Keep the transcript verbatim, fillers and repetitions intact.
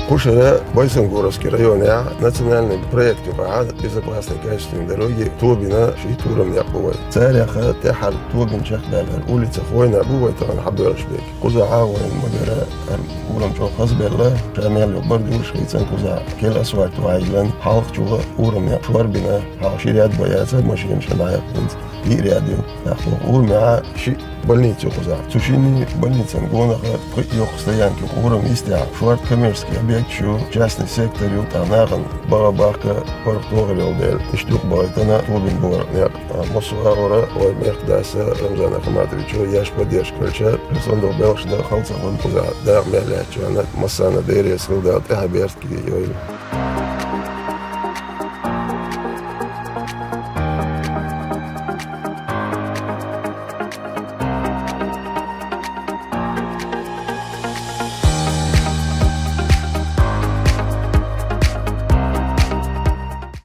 Кху шера Бойсонгуровский районехь национальный проект юкъахь «Безопасные качественные дороги» тобина шийтта урам некъ бу вай. Царех тӀаьххьара тобина чекхдаьллера улица Хойна бу вай тахана хьабоьлхуш берг. Кхузахь а вайн магара урам чӀогӀа хазбелла, ша мел йолу бар дуьйлуш хийцан кхузахь кел асфальт ваийлан, хьалхачула урам некъ шорбина, хьалха ши ряд бан яцара машина шен дӀаяханца. Диъ ряд ю. ТӀаккха урам яхьа ши больница ю кхузахь. Цу шинна больницан гонах пхи йоккха стоянка ю, урам йистехь, шорта коммерческий объекташ ю, частный сектор ю, тӀаккха нахана баха бахка паргӀатогӀур йолу дела, иштта юкъа бахийтина тобина бора некъ. Массо а агӀора вай мехкадас Рамзан Ахматовича еш поддержка хилча, хӀинца дан белхаш дан хала ца хуьлу кхузахь, дакъа мел лаьттачарна массарна дерригаш хилла Дала тӀаьхье беркате йойла.